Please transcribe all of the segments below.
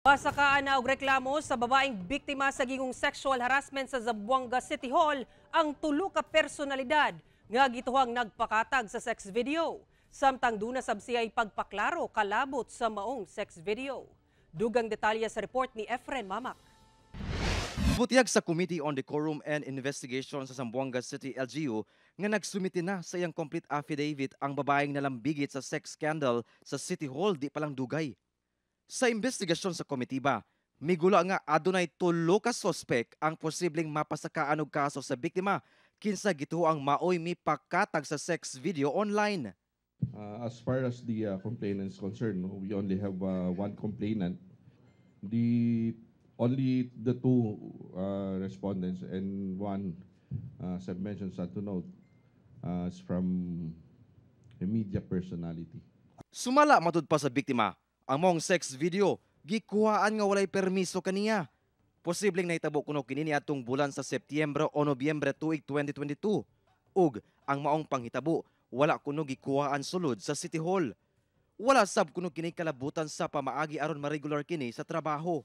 Pasakaan na og reklamo sa babaeng biktima sa gingong sexual harassment sa Zamboanga City Hall ang tulo ka personalidad nga gituhang nagpakatag sa sex video. Samtang duna sab siya pagpaklaro kalabot sa maong sex video. Dugang detalye sa report ni Efren Mamak. Butiyag sa Committee on Decorum and Investigation sa Zamboanga City LGU nga nagsumite na sa iyang complete affidavit ang babaeng nalambigit sa sex scandal sa City Hall di pa lang dugay. Sa investigasyon sa komitiba, migula nga adunay tulo ka sospek ang posibleng mapasakaan og kaso sa biktima kinsa gituoang maoy mipakatag sa sex video online. As far as the complainant is concerned, no, we only have one complainant. The only the two respondents and one, as I've mentioned, sad to note, is from a media personality. Sumala matud pa sa biktima, ang maong sex video gikuhaan nga walay permiso kaniya. Posibleng nahitabo kuno kini niadtong bulan sa Setyembre o Nobyembre tuig 2022. Ug ang maong panghitabo wala kuno gikuhaan sulod sa City Hall. Wala sab kuno kini kalabutan sa pamaagi aron ma-regular kini sa trabaho.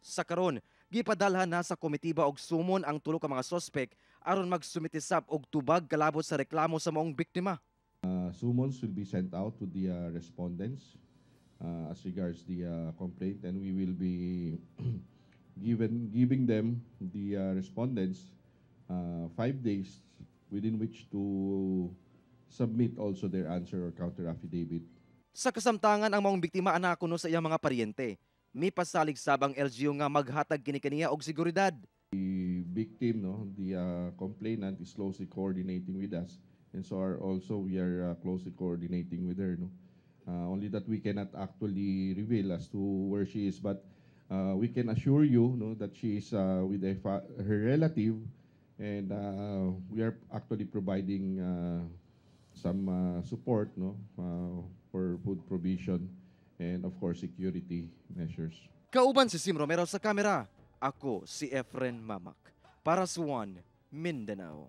Sa karon, gipadalhan na sa komitiba og sumon ang tulo ka mga sospek aron magsumite sab og tubag kalabot sa reklamo sa maong biktima. Summons will be sent out to the respondents as regards the complaint, and we will be given giving them, the respondents, 5 days within which to submit also their answer or counter affidavit. Sa kasamtangan, ang maong biktima ana kuno sa iyang mga paryente. Mipasalig sab ang LGU nga maghatag kini kaniya og seguridad. The victim, no, the complainant is closely coordinating with us, and so are also we are closely coordinating with her. No, only that we cannot actually reveal as to where she is, but we can assure you, no, that she is with her relative, and we are actually providing some support, no, for food provision and of course security measures. Kauban si Sim Romero sa kamera. Ako si Efren Mamak. Para sa One Mindanao.